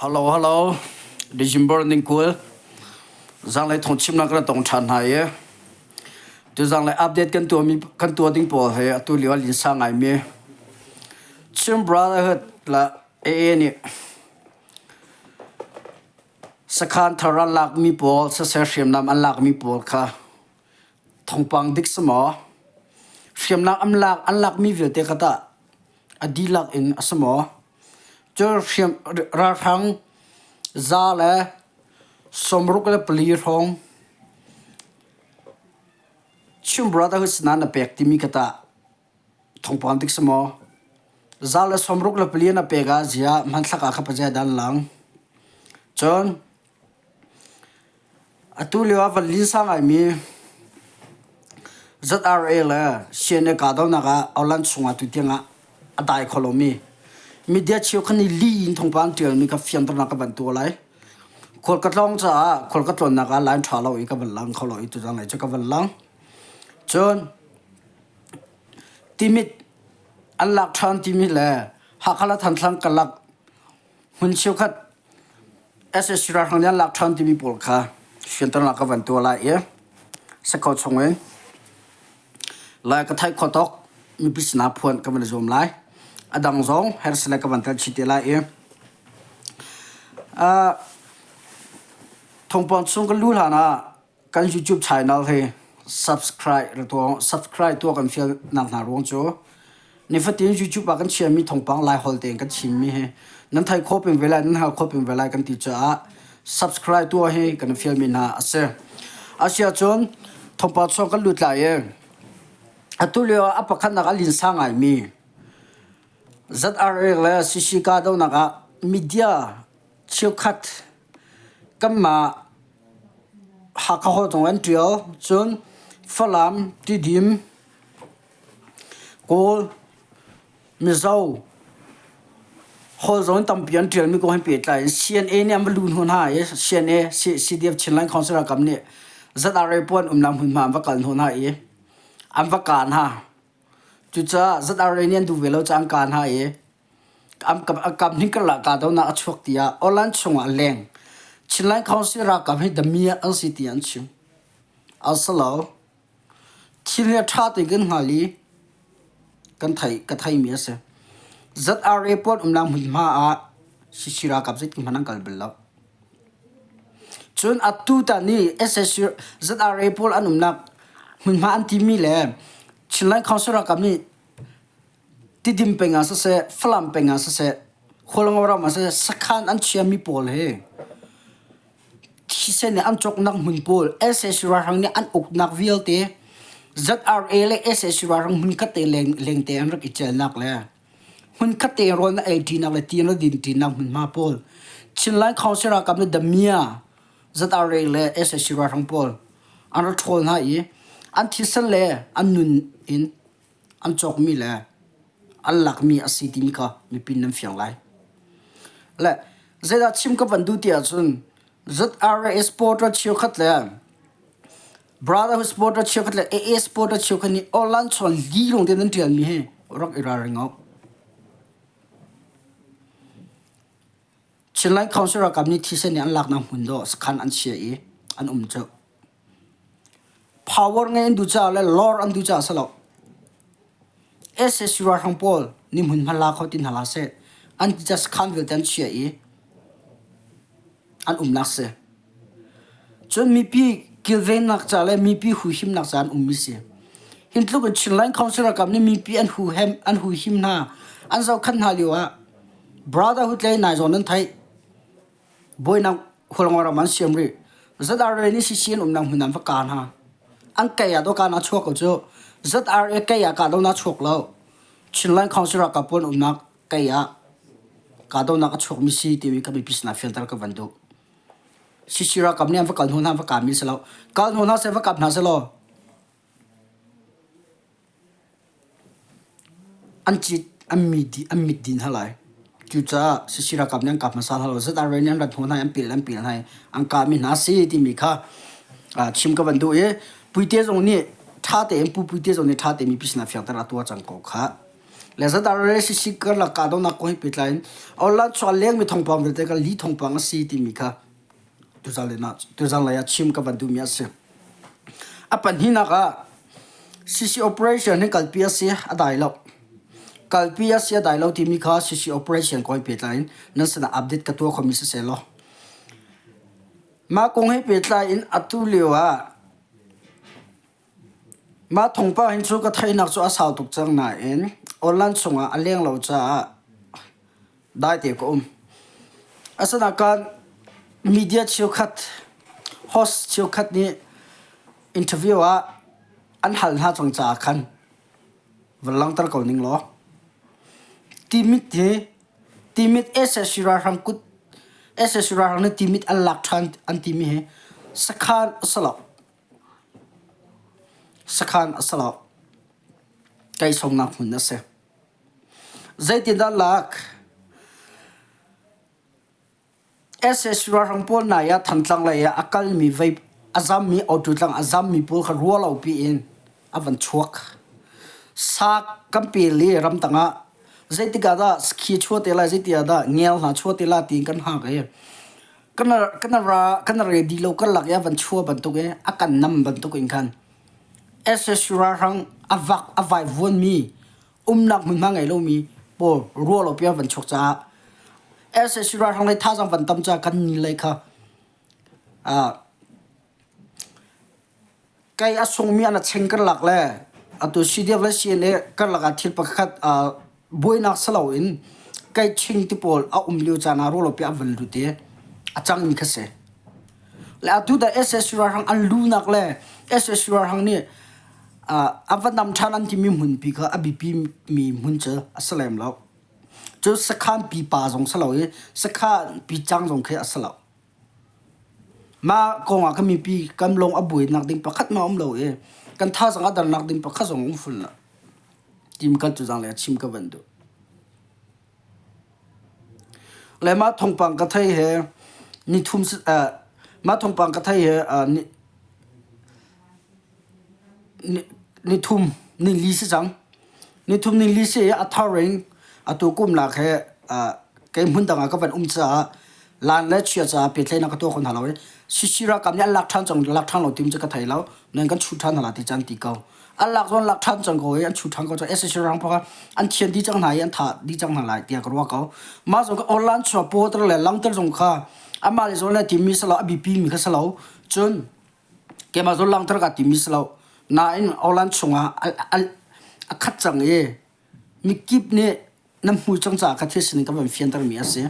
Hello, hello. December ning 20. Zanglei thawngchimnak kan tong ṭhan hna i tu zanglei update kan tuahmi kan tuah ding pawl he atu lio ah linsa ngaimi Chin Brotherhood le AA nih sakhan thar an lakmi pawl saseh hriamnam an lakmi pawl kha thawngpang dik si maw? Hriamnam an lak an lakmi vialte kha tah a dihlak in a si maw? Cu hriam ralhrang za le 64 hrawng Chin Brotherhood sinah na pek timi kha tah thawngpang dik si maw? Za le 64 na pek ah ziah hmanthlak ah kha pazia dah an lang. Cun Atu lio ah van linsa ngaimi ZRA le CNA kahdohnak ah Orlan chungah tutiang ah a dai kho lomi media cheukhat nih lih in thawngpang an ṭialmi kha fianternak ka van tuah lai. Khual ka tlawng caah khual ka tlawnnak ah line ṭha lo i ka van lang kho lo i tuzang lei cu ka van lang. Cun Timit an lak ṭhan timi le Hakha le Thantlang karlak hmun cheukhat SSC ralhrang nih an lak ṭhan timi pawl kha fianternak ka van tuah lai i sakho chung in lai ka theih khawh tawk mipi sinah phuan ka van i zuam lai. A dang zong herh le ka van tel chih te lai i uh, thawngpang chung ka lu hlan ah Kan YouTube channel hi subscribe subscribe tuah kan fial nak hna ruang cu nifatin YouTube ah kan chiami thawngpang Laiholh tein kan chimmi hi nan theih khawh peng ve lai nan hngalh khawh peng ve lai kan ti caah subscribe tuah hi kan fialmi hna a si. Asiahcun thawngpang chung kan lut lai i atu lio ah a pakhatnak a linsa ngaimi ZRA le CC kahdohnak ah media cheukhat kanmah Hakha holh zong an ṭial. Cun Falam, Tidim, Kawl, Mizo holh zong in tampi an ṭialmi kong he pehtlai in CNA nih an va luh hnu hna i CNA CDF Chinland Council ralkap nih ZRA pawl an umnak hmunhma an va kal hnu hna i an va kah hna. Cucaah ZRA nih an duh ve lo caah an kah hna i Kam hnih karlak kahdohnak a chuak tiah Orlan chungah a leng. Chinland Council ralkap hi damiah an si tiah an chim. A si lo. Thil hi a ṭha tein kan hngal i kan theih ka theimi a si. ZRA pawl umnak hmunhma ah CC ralkap zeitin hmanh an kal bal lo. Cun atu tan i SSC ZRA pawl an umnak hmunhma an timi le Chinland Council ralkap nih Tidim peng ah siseh, Falam peng ah siseh, Hualngo ram ah siseh sakhan an chiami pawl hi thisen in an cawknak hmun pawl sac ralhrang nih an uknak vialte ZRA le sac ralhrang hmunkhat te lengte an rak i celnak le hmunkhat te rawl na ei ṭinak le ti na din ṭinak hmunhma pawl Chinland Council ralkap nih Damia ZRA le sac ralhrang pawl an rak ṭhawl hna i an thisen le an nun in an cawkmi le an lakmi a si timi kha mipi nan fiang lai. Le zeidah chim ka van duh ti ahcun ZRA supporter cheukhat le Brotherhood supporter cheukhat le AA supporter cheukhat nih online chuan li lawng te nan ṭialmi hi rak i ralring u. Chinland Council ralkap nih thisen nih an laknak hmun dawh sakhan an chia i an um cu. Power ngei an duh caah le lawr an duh caah a si lo. Sac ralhrang pawl nih hmunhma la kho ti hna hlah seh. An ti caah sakhan vialte an chiah i an umnak si. Cun mipi kilvennak ca le mipi huhimnak ca an ummi si. Hin tluk in Chinland Council ralkap nih mipi an huhem an huhim hna, an zohkhenh hna lio ah Brotherhood le nai zawn nan theih. Buainak Hualngo ram an siam rih. ZRA nih CC an umnak hmun an va kaa hna. An kei ah dawhkaan ah chuak ko cu. ZRA kei ah kahdohnak chuak lo. Chinland Council ralkap pawl an umnak kei ah kahdohnak a chuakmi si timi ka mipi sinah fianter ka van duh. CC ralkap nih an va kal hnu hna an va kaami si lo. Kal hnu hna seh va kap hna seh law An cit, an mi dih, an mit dih hna lai. Cucaah Sisi ralkap nih an kap hmasa hna lo. ZRA nih an rat hnawh hna i an pil an pil hna i an kahmi hna a si timi kha chim ka van duh i Puite zong nih ṭha tein Pu Puite zong nih ṭha tein mipi sinah fiangter a tuah cang ko khah. Le zadar le sisi karlak kahdohnak kong he pehtlai in online chuah lengmi thawngpang vialte kha li thawngpang a si timi kha tuzan lei ah chim ka van duhmi a si. A pahnihnak ah CC operation hi kalpi a si a dai lo. Kalpi a si a dai lo timi kha CC operation kong he pehtlai in nan sinah update ka tuah khomi siseh law. Mah kong he pehtlai in atu lio ah Mah thawngpang hin cu ka theihnak cu a sau tuk cang nain online chungah a leng lo caah daite ka um. Asinain media cheukhat, host cheukhat nih interview ah an hal hna cang caah khan van langhter ko ning law. Timit hi Timit SSC ralhrang kut SSC ralhrang nih Timit an lak ṭhan an timi hi sakhan a si lo. Sakhan a si lo. Kaisomnak hmun a si. Zeitindah lak? SSC ralhrang pawl nai ah Thantlang lei ah a kalmi vei a zammi auto tlang a zammi pawl kha ruah lo piin a van chuak. Saak kan pel i ramtang ah zeitik ah dah sakhi chuah te lai zeitik ah dah ngel hna chuah te lai tiin kan hngak i kan kan ra kan ready lo karlak i a van chuah bantuk i a kan nam bantuk in khan SSC ralhrang a vak a vaivuanmi umnak hmunhma ngei lomi pawl ruah lo piah van chuak caah SSC ralhrang lei thazaang van tam caah kan ni lei kha ah Kei a sungmi an a cheng karlak le atu CDF le CNA karlak ah thil pakhat buainak si loin kei ching ti pawl a um lio caan ah ruahlopi a van lut i a cangmi kha si. Le atu dah SSC ralhrang an lunak le SSC ralhrang nih a va nam ṭhan an timi hmunpi kha a biapi mi hmun cu a si lem lo. Cu sakhan pipa zong si lo i sakhan picang zong khi a si lo. Mah kongah kan mipi kan lung a buainak ding pakhat hmanh a um lo i kan thazaang a dernak ding pakhat zong a um ful lo. Tim kan cu zaang le chim ka van duh. Le mah thawngpang ka thei he nithum uh, mah thawngpang ka thei he uh, ni, ni, nithum nili si cang. Nithum nili si i a thar in atu kum lak he uh, kei hmun dang ah ka van um caah lan le chia caah pehtlaihnak ka tuah kho hna lo i CC ralkap nih an lak ṭhan cang lak ṭhan lo tim cu ka thei lo nan kan chuh ṭhan hna la ti caan ti ko an lak zong lak ṭhan cang ko i an chuh ṭhan ko cang SAC rang pakha an thian dih cang hna i an thah dih cang hna lai tiah ka ruah ko mah zong ka online chuah porter le langter zong kha amah le zong le timi si lo a biapi mi kha si lo cun keimah zong langter ka timi si lo nain online chungah a khat cang i mikip nih nan hmu cang caah kha thil sining ka van fiantermi a si.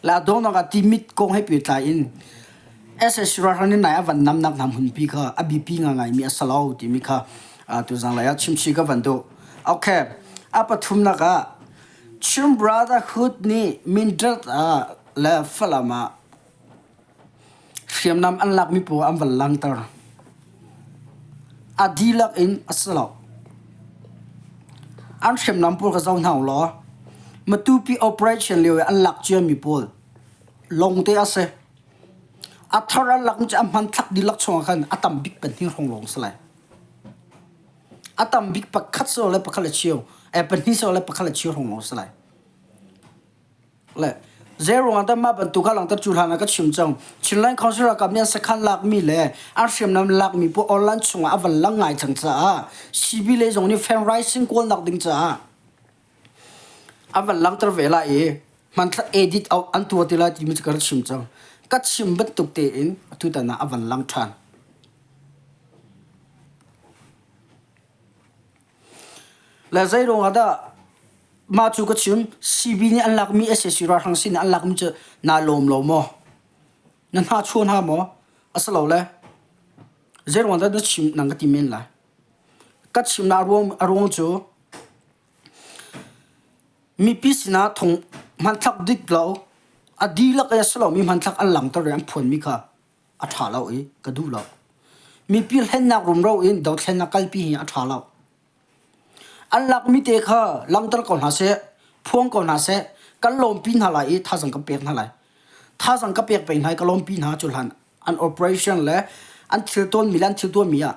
La donghnak ah timit kong he pehtlai in SSC ralhrang nih nai a van namnak hna hmunpi kha a biapi ngaingaimi a si lo timi kha tuzang lei ah chimchih ka van duh. Okay, a pathumnak ah Chin Brotherhood nih Mindat ah le Falam ah Hriamnam an lakmi pawl an van langhter. A dihlak in a si lo. An hriamnam pawl kha zoh hna u law Matupi operation lio i an lak ciami pawl lawngte a si. A thar an lakmi cu a hmanthlak dihlak chungah khan a tam bik pahnih hrawng lawng si lai. A tam bik pakhat si le pakhat le cheu, eh pahnih si le pakhat le cheu hrawng lawng si lai. Le zeiruangah dah mah bantuk ah langhter cu hlan ah ka chim cang. Chinland Council ralkap nih an sakhan lakmi le an hriamnam lakmi pawl online chungah a van lang ngai cang caah CB lei zong nih fundraising kawlnak ding caah an van langhter ve lai i hmanthlak edit out an tuah ti lai timi cu ka rak chim cang. Ka chim bantuk tein atutan ah a van lang ṭhan. Le zeiruangah dah Mah cu ka chim, CB nih an lakmi sac ralhrang sin an lakmi cu naa lawm lo maw? Na hna chuah hna maw? Asilole zeiruang dah na chim nang ka ti men lai. Ka chimnak a ruang, a ruang cu mipi sinah thong hmanthlak dik lo, a dihlak i a si lomi hmanthlak an langhter i an phuanmi kha a ṭha lo i ka duh lo. Mipi hlennak rumro in dothlennak kalpi hi a ṭha lo. An lakmi te kha langhter ko hna seh, phuang ko hna seh, kan lawmpi hna lai i thazaang kan pek hna lai. Thazaang ka pek peng hna i ka lawmpi hna cu hlan an operation le an thil tawnmi le an thil tuahmi ah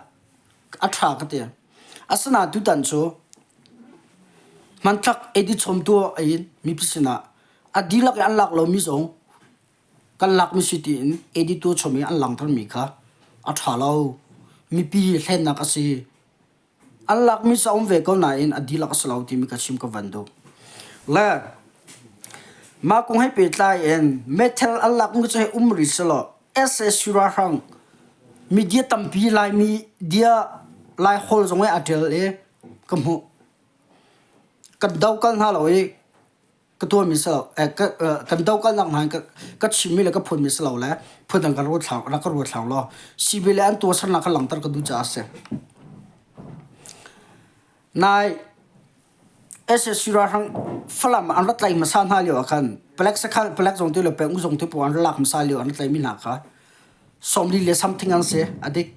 a ṭha ka ti. Asinain tutan cu Hmanthlak edit chomtu in mipi sinah a dihlak in an lak lomi zong kan lakmi si tiin edit tu chom in an langhtermi kha a ṭha lo. Mipi hlennak a si. An lakmi cu a um ve ko nain a dihlak a si lo timi ka chim ka van duh. Le mah kong he pehtlai in meithal an lakmi cu hei um rih selaw SSU ralhrang media tampi Laimi dia Laiholh zong i aa ṭial i ka hmuh. Kan dokal hna lo i ka tuahmi si lo kan dokalnak hna in ka chimmi le ka phunmi si lo le phundang ka ruat hlah rak ka ruat hlah law CB le an tuahsernak kha langhter ka duh caah a si. Nai SSC ralhrang Falam an rat tlaih hmasa hna lio ah khan palek sakhan palek zong ti le peng zong ti pawl an rak lak hmasa lio an rat tlaihmi hna kha 40 le something an si a dik.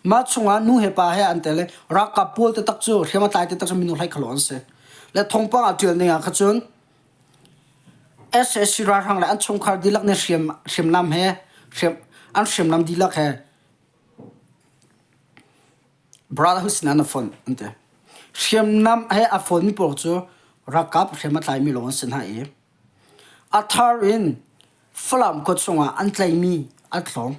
Mah chungah nu he pa he an tel i ralkap pawl taktak cu hriam a tlai taktak cu minung hlei khalo an si. Le thawngpang ah ṭial ning ah kha cun SAC ralhrang le an chungkhar dihlak nih hriam hriamnam he hriam an hriamnam dihlak he Brotherhood sinah an i fonh an ti. Hriamnam he a fonmi pawl cu ralkap hriam a tlaimi lawng an si hna i a thar in Falam khua chungah an tlaimi an tlawm.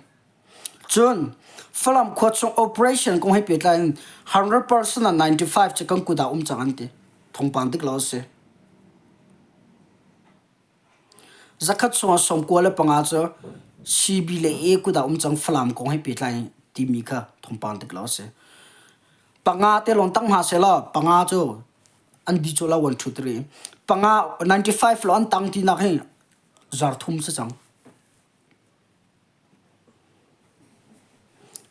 Cun Falam khua chung operation kong he pehtlai in 100% ah 95 cu kan kut ah um cang an ti. Thawngpang dik lo a si. Zakhat chungah 95 cu CB le A kut ah um cang Falam kong he pehtlai timi kha thawngpang dik lo a si. Panga te lawng tang hna seh law panga cu an di cu lo 1 2 3 panga 95 lo an tang tinak hi zarthum si cang.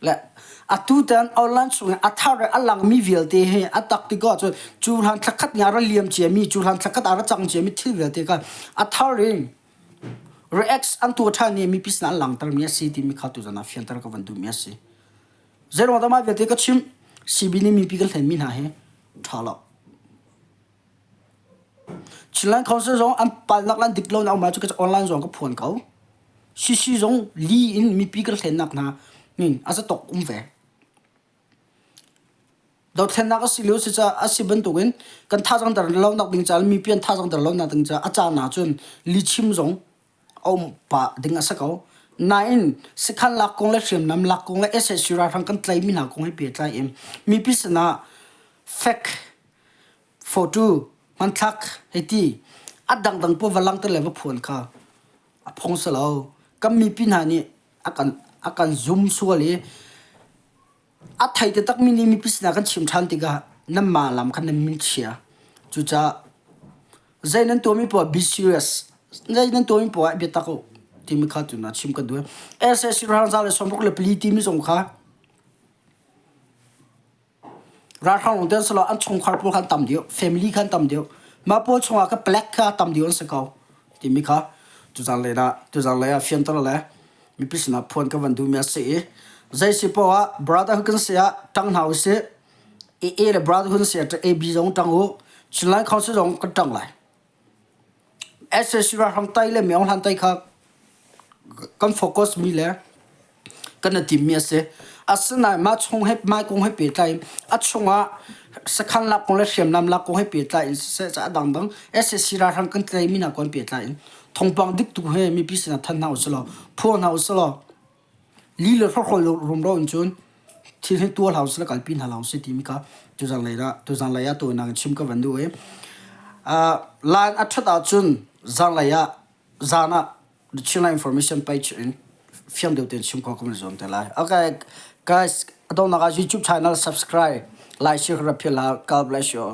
Le atutan online chung i a thar i a langmi vialte hi a tak tik ahcun cu hlan thlakhat nih a ra liam ciami, cu hlan thlakhat ah a ra cang ciami thil vialte kha a thar in reacts an tuah ṭhan i mipi sinah an langhtermi a si timi kha tuzan ah fianter ka van duhmi a si. Zeiruang dah mah vialte ka chim? CB nih mipi kan hlenmi hna hi ṭha lo. Chinland Council zong an palnak le an dik lonak um ahcun online zong ka phuan ko. CC zong li in mipi kan hlennak hna nin a zatok um ve. Dothlennak a si lio si ca a si bantukin kan thazaang der lonak ding ca mipi an thazaang der lonak ding ca a caan ahcun lichim zong a um pah ding a si ko. Nain sakhan lak kong le hriamnam lak kong le SAC ralhrang kan tlaimi hna kong he pehtlai in mipi sinah fek photo hmanthlak hei ti a dangdang pawl va langhter le va phuan kha a phung si lo. Kan mipi hna nih a kan a kan zum sual i a thei taktakmi nih mipi sinah kan chim ṭhan tikah nanmah lam khan nan min chia. Cucaah zei nan tuahmi poah be serious. Zei nan tuahmi poah biatak u timi kha tuna chim ka duh. SAC ralzam le 64 timi zong kha Ralhrang lawng te an si lo, an chungkhar pawl kha an tam deuh, family kha an tam deuh. Mah pawl chungah kha palek kha tam deuh an si ko timi kha tuzan lei ah tuzan lei ah fianter le mipi sinah phuan ka van duhmi a si i zei si poah ah brotherhood kan si ah ṭang hna usih. AA le brotherhood si ah AB zong ṭang u, Chinland Council zong kan ṭang lai. SAC ralhrang tai le Myaung Hlan tai kha kan focus mi le kan i timmi a si. Asinain mah chung he mah kong he pehtlai in a chungah sakhan lak kong le hriamnam lak kong he pehtlai in siseh a dangdang SAC ralhrang kan tlaimi hna kong pehtlai in thawngpang dik tu he mipi sinah thanh hna usih law phuang hna usih law li le hrawkhrol rumro in cun thil hi tuah hlah usih law kalpi hna hlah usih timi kha tuzan lei ah tuzan lei ah tawinak in chim ka van duh i line a ṭhat ahcun zanlei ah zan ah the Chinland Information page in fiang deuh tein chim khawh kan i zuam te lai. Okay, guys, a donghnak ah YouTube channel subscribe, like, share, God bless you.